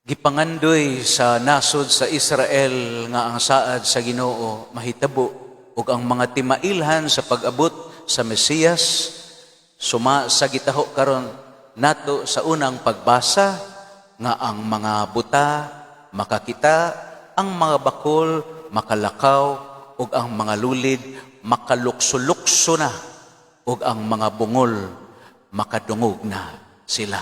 Gipangandoy sa nasod sa Israel nga ang saad sa Ginoo mahitabo ug ang mga timailhan sa pag-abot sa Mesiyas, suma sa gitaho karon nato sa unang pagbasa nga ang mga buta makakita, ang mga bakol makalakaw, ug ang mga lulid makalukso-lukso na, ug ang mga bungol makadungog na sila.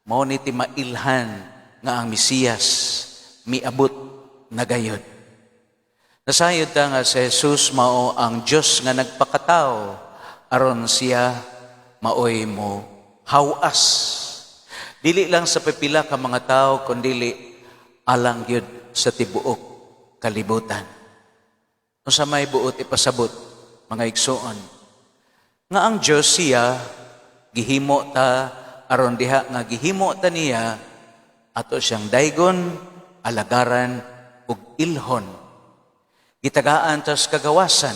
Mao ni timailhan nga ang Mesiyas miabot na gayod. Nasayod ta nga si Jesus mao ang Dios nga nagpakatao aron siya maoy mo hawas. Dili lang sa pipila ka mga tao, kundili alang gyud sa tibuok kalibutan. Unsa may buot ipasabot, mga igsoon? Nga ang Dios siya gihimo ta aron diha nga gihimo ta niya, ato siyang daygon, alagaran ug ilhon. Gitagaan tas kagawasan,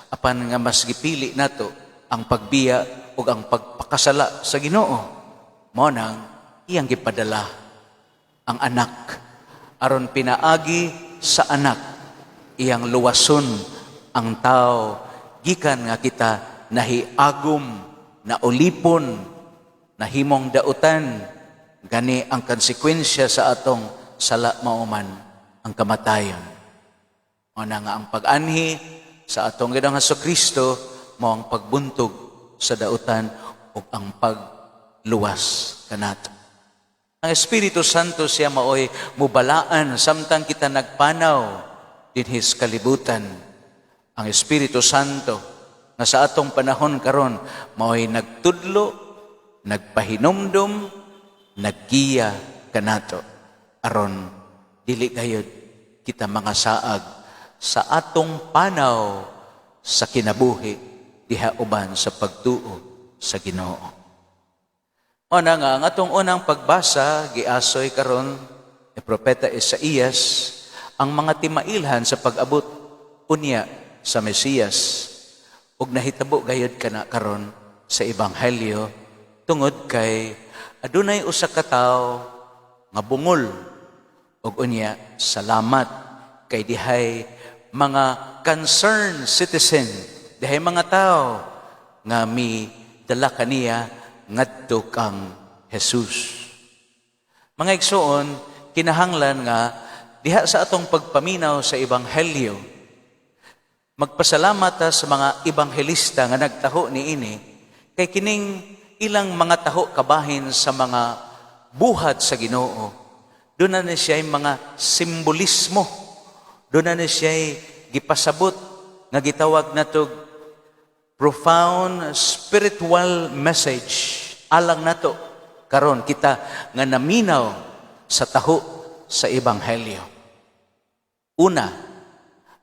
apan nga mas gipili nato ang pagbiya ug ang pagpakasala sa Ginoo. Mao nang iyang gipadala ang anak aron pinaagi sa anak iyang luwason ang tao gikan nga kita nahiagom, naulipon, nahimong dautan. Gani ang konsekwensya sa atong sala mao man ang kamatayon. Mao na nga ang pag-anhi sa atong Ginoong Kristo mao ang pagbuntog sa dautan ug ang pagluwas kanato. Ang Espiritu Santo siya maoy mubalaan samtang kita nagpanaw dinhi sa kalibutan. Ang Espiritu Santo nga sa atong panahon karon maoy nagtudlo, nagpahinumdum, naggiya kanato aron dili gayod kita mga saag sa atong panaw sa kinabuhi diha uban sa pagtuo sa Ginoo. Mao na nga ang atong unang pagbasa giasoy karon ni Propeta Isaías ang mga timailhan sa pag-abot unya sa Mesiyas, ug nahitabo gayod kana karon sa ebanghelyo tungod kay adunay usa ka tawo nga bungol. Ug unya, salamat kay dihay mga concerned citizen, dihay mga tao nga mi dala kaniya ngadto kang Jesus. Mga igsoon, kinahanglan nga diha sa atong pagpaminaw sa ebanghelyo, magpasalamat ta sa mga ebanghelista nga nagtaho niini, kay kining ilang mga taho kabahin sa mga buhat sa Ginoo, duna ni siya mga simbolismo, duna ni siya gipasabot nga gitawag nato profound spiritual message alang nato karon, kita nga naminaw sa taho sa ebanghelyo. Una,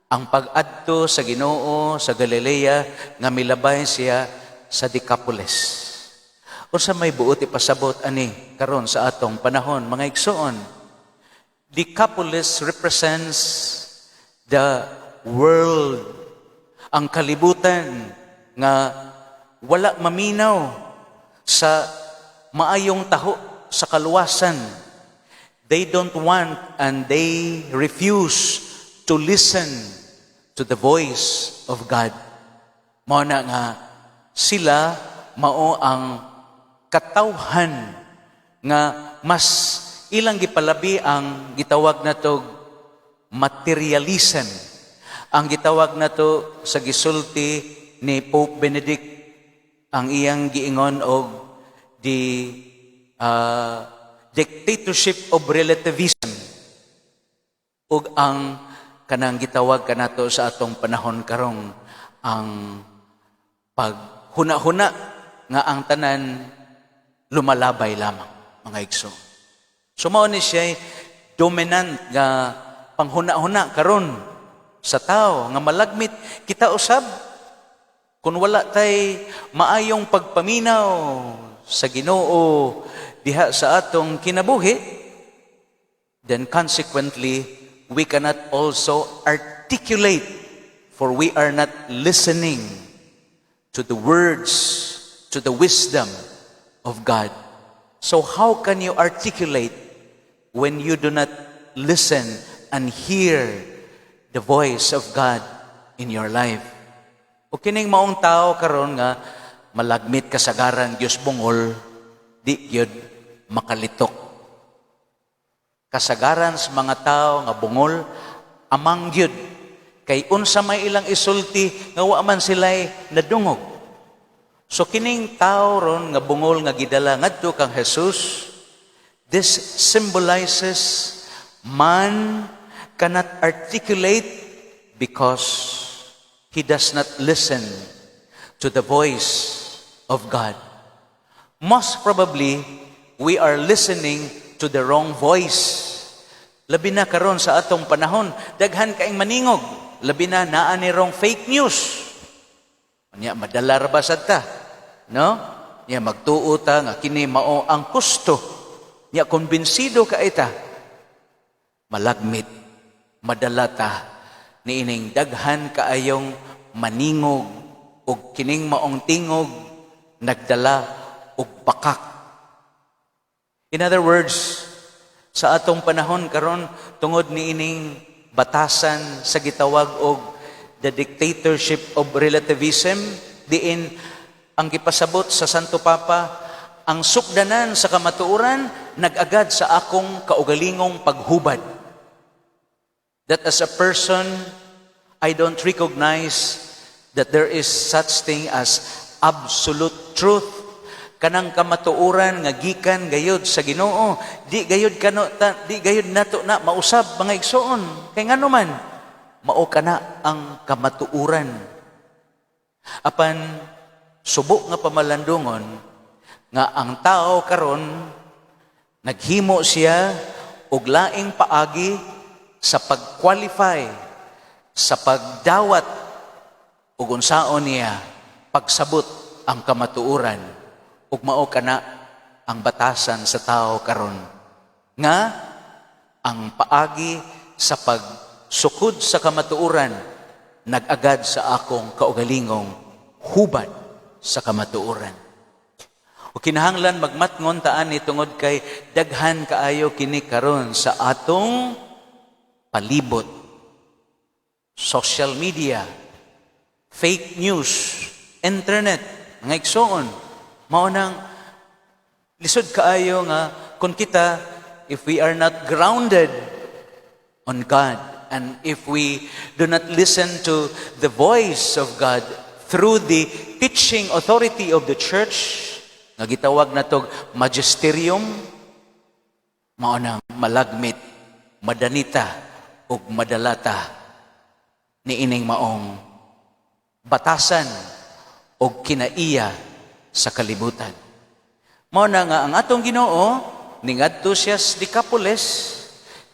ang pag-adto sa Ginoo sa Galilea nga milabay siya sa Decapolis. Unsa may buot ipasabot ani karon sa atong panahon, mga igsoon? Decapolis represents the world, ang kalibutan nga wala maminaw sa maayong taho sa kaluwasan. They don't want and they refuse to listen to the voice of God. Mao na nga sila mao ang katawhan nga mas ilang gipalabi ang gitawag nato materialism. Ang gitawag nato sa gisulti ni Pope Benedict, ang iyang giingon og the dictatorship of relativism, ug ang kanang gitawag kanato sa atong panahon karong ang paghuna-huna nga ang tanan lumalabay lamang, mga igsoon. So mao ni siya dominant nga panghuna-huna karon sa tao nga malagmit kita usab kung wala tay maayong pagpaminaw sa Ginoo diha sa atong kinabuhi. Then consequently we cannot also articulate, for we are not listening to the words, to the wisdom of God. So how can you articulate when you do not listen and hear the voice of God in your life. O kining maong tao karon nga malagmit kasagaran Dios bungol, di gyud makalitok. Kasagaran sa mga tao nga bungol, amang gyud kay unsa may ilang isulti nga wa man sila'y nadungog. So kining tao ron nga bungol nga gidala ngadto kang Jesus, this symbolizes man cannot articulate because he does not listen to the voice of God. Most probably, we are listening to the wrong voice. Labi na karon sa atong panahon, daghan kaing maningog. Labi na naa ni rong fake news. Nya madala ra ba sad ta? No? Nya magtuo ta nga kini mao ang husto. Nya kumbinsido ka ita. Malagmit, madala ta niining daghan kaayong maningog ug kining maong tingog nagdala og bakak. In other words, sa atong panahon karon, tungod niining batasan sa gitawag og the dictatorship of relativism, diin ang gipasabot sa Santo Papa, ang sukdanan sa kamatuoran nag-agad sa akong kaugalingong paghubad. That as a person, I don't recognize that there is such thing as absolute truth. Kanang kamatuoran nga gikan gayud sa Ginoo, di gayud kano ta, di gayud nato na mausab, mga igsoon. Kay ngano man mao kana ang kamatuoran. Apan subo nga pamalandungon nga ang tao karon naghimo siya og laing paagi sa pag-qualify, sa pagdawat ug unsaon niya pagsabot ang kamatuoran, ug mao kana ang batasan sa tao karon nga ang paagi sa pagsukod sa kamatuoran nag-agad sa akong kaugalingong hubad sa kamatuoran. O kinahanglan magmatngon ta ani tungod kay daghan kaayo kini karon sa atong palibot. Social media, fake news, internet, mga igsoon, mao nang lisod kaayo nga kung kita, if we are not grounded on God and if we do not listen to the voice of God through the teaching authority of the church nga gitawag natog magisterium, mao nang malagmit, madanita ug madalata niining maong batasan og kinaiya sa kalibutan. Mao na nga ang atong Ginoo ningadto siya sa Decapolis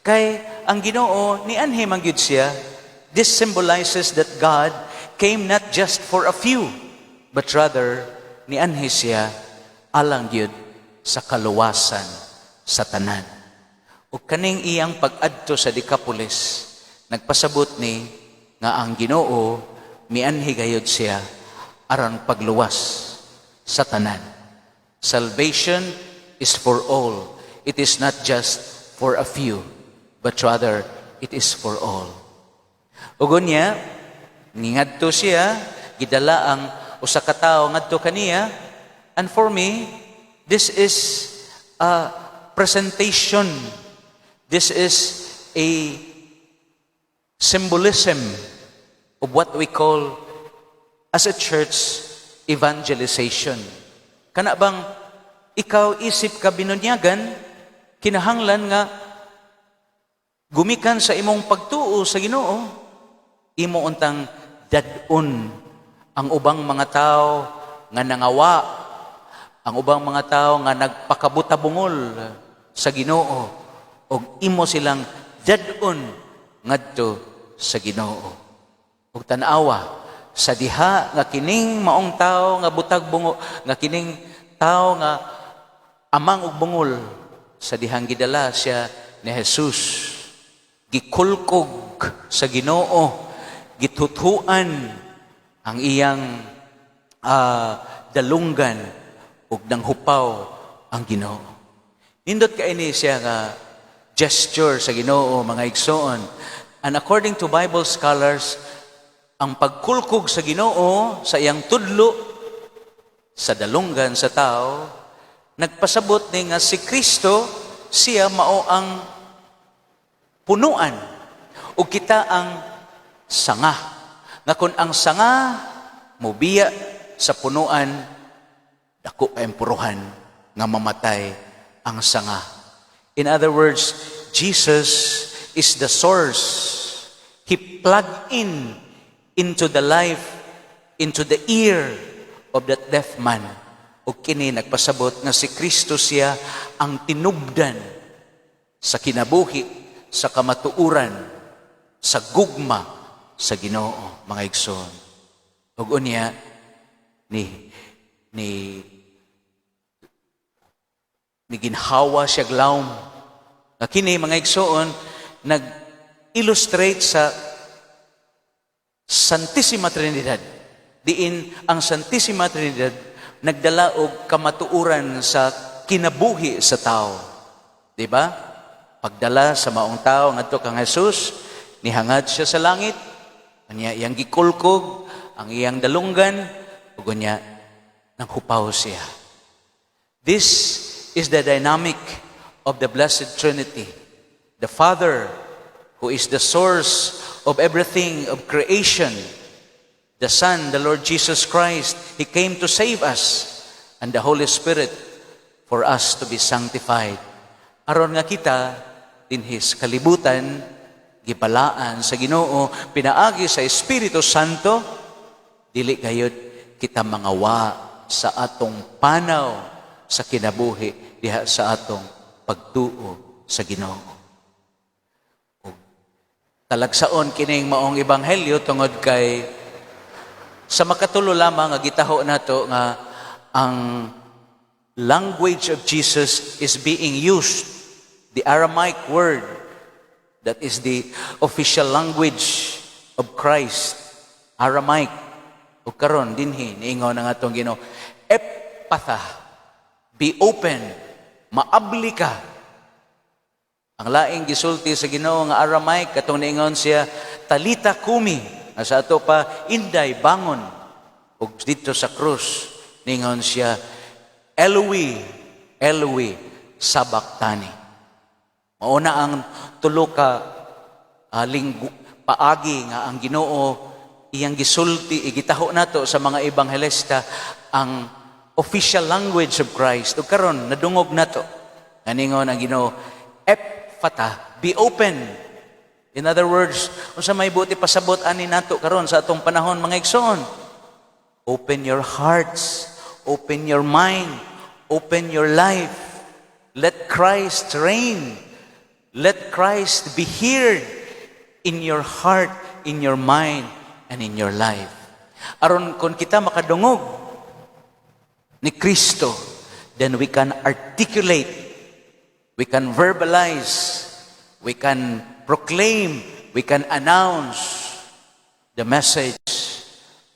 kay ang Ginoo nianhi man gyud siya. This symbolizes that God came not just for a few, but rather nianhi siya alang gyud sa kaluwasan sa tanan. Ug kaning iyang pag-adto sa Decapolis, nagpasabot ni nga ang Ginoo mianhi gayud siya aron pagluwas sa tanan. Salvation is for all. It is not just for a few, but rather it is for all. Ug unya, ningadto siya, gidala ang usa ka tawo ngadto kaniya, and for me, this is a presentation. This is a symbolism of what we call as a church evangelization. Kana bang ikaw isip ka binunyagan, kinahanglan nga gumikan sa imong pagtuo sa Ginoo, imo untang dad-on ang ubang mga tao nga nangawa, ang ubang mga tao nga nagpakabutabungol sa Ginoo, ug imo silang dad-on ngadto sa Ginoo. Ug tan-awa sa diha nga kining maong tao nga butag bungo, nga kining tao nga amang og bungol, sa dihang gidala siya ni Jesus, gikulkog sa Ginoo, gitutuan ang iyang dalunggan ug nanghupaw ang Ginoo. Nindot kay ni siya nga gesture sa Ginoo, mga igsoon. And according to Bible scholars, ang pagkulkog sa Ginoo sa iyang tudlo sa dalunggan sa tao, nagpasabot ni nga si Kristo siya mao ang punuan ug kita ang sanga. Nga kung ang sanga mobiya sa punuan, dako kay puruhan nga mamatay ang sanga. In other words, Jesus is the source. He plugged in into the life, into the ear of that deaf man. Ug kini nagpasabot nga si Kristo siya ang tinubdan sa kinabuhi, sa kamatuoran, sa gugma sa Ginoo, mga igsoon. Ug unya ni ni ni ginhawa siya lawom. Nga kini, mga igsoon, nag-illustrate sa Santissima Trinidad. Diin ang Santissima Trinidad nagdala og kamatuoran sa kinabuhi sa tao. Di ba? Pagdala sa maong tao ngadto kang Jesus, nihangad siya sa langit, unya iyang gikulkog ang iyang dalunggan, ug unya nanghupaw siya. This is the dynamic of the Blessed Trinity. The Father, who is the source of everything of creation. The Son, the Lord Jesus Christ, He came to save us. And the Holy Spirit, for us to be sanctified. Aron nga kita, dinhi sa kalibutan, gibalaan sa Ginoo, pinaagi sa Espiritu Santo, dili gayud kita mangawa sa atong panaw sa kinabuhi diha sa atong pagtuo sa Ginoo. Ug talagsaon kining maong ebanghelyo tungod kay sa makatulo lamang nga gitaho nato nga ang language of Jesus is being used, the Aramaic word that is the official language of Christ, Aramaic. Ug karon dinhi niingon ang atong Ginoo, "Ephphatha," be open, maabli ka. Ang laing gisulti sa Ginoo nga Aramaic katong niingon siya, "Talita kumi," nga sa ato pa, "Inday, bangon." Ug didto sa krus niingon siya, "Eloi, Eloi, sabachthani." Mao na ang tulo ka linggu, paagi nga ang Ginoo iyang gisulti, igitaho nato sa mga ebanghelista ang official language of Christ. Ug karon nadungog nato nga ningon ang Ginoo, "Ephphatha, be open." In other words, unsa may buot pasabot ani nato karon sa atong panahon, mga igsoon? Open your hearts, open your mind, open your life. Let Christ reign. Let Christ be heard in your heart, in your mind, and in your life. Aron kung kita makadungog ni Kristo, then we can articulate, we can verbalize, we can proclaim, we can announce the message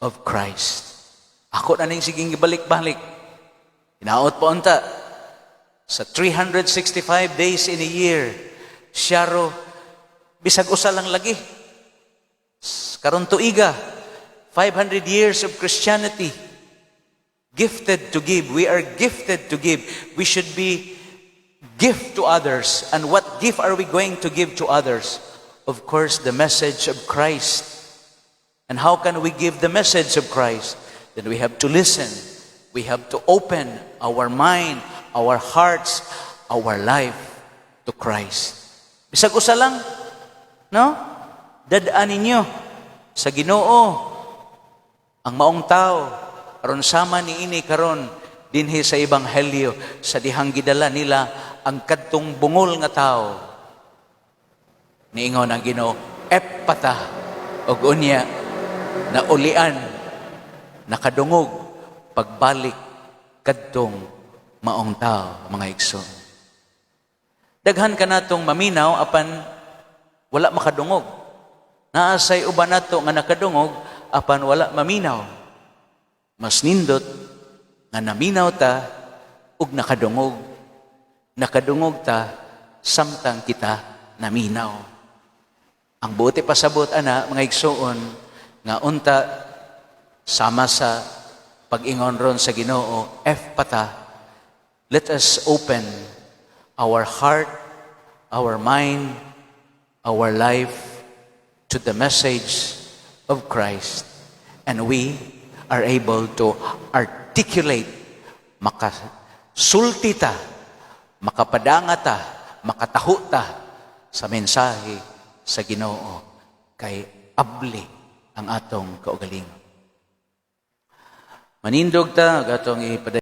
of Christ. Ako na ning siging gibalik-balik. Hinaot pa unta sa 365 days in a year, siyaro, bisag usa lang lagi. Karon tuiga, 500 years of Christianity, gifted to give. We are gifted to give. We should be gift to others. And what gift are we going to give to others? Of course, the message of Christ. And how can we give the message of Christ? Then we have to listen. We have to open our mind, our hearts, our life to Christ. Bisag usa lang, no? Dad-an ninyo sa Ginoo ang maong tao aron sama ni ini karon dinhi sa ebanghelyo sa dihang gidala nila ang kadtong bungol nga tao. Niingon ang Ginoo, "Ephphatha," ug unya naulian, nakadungog pagbalik kadtong maong tao, mga igsoon. Daghan kanatong maminaw apan wala makadungog. Naa say uban nato nga nakadungog apan wala maminaw. Mas nindot nga naminaw ta ug nakadungog. Nakadungog ta samtang kita naminaw. Ang buot ipasabot ana, mga igsuon, nga unta sama sa pag-ingon ron sa Ginoo, "Ephphatha," let us open our heart, our mind, our life to the message of Christ, and we are able to articulate, makasulti ta, makapadanga ta, makataho ta sa mensahe sa Ginoo kay abli ang atong kaugalingon. Manindog ta, atong ipadayon.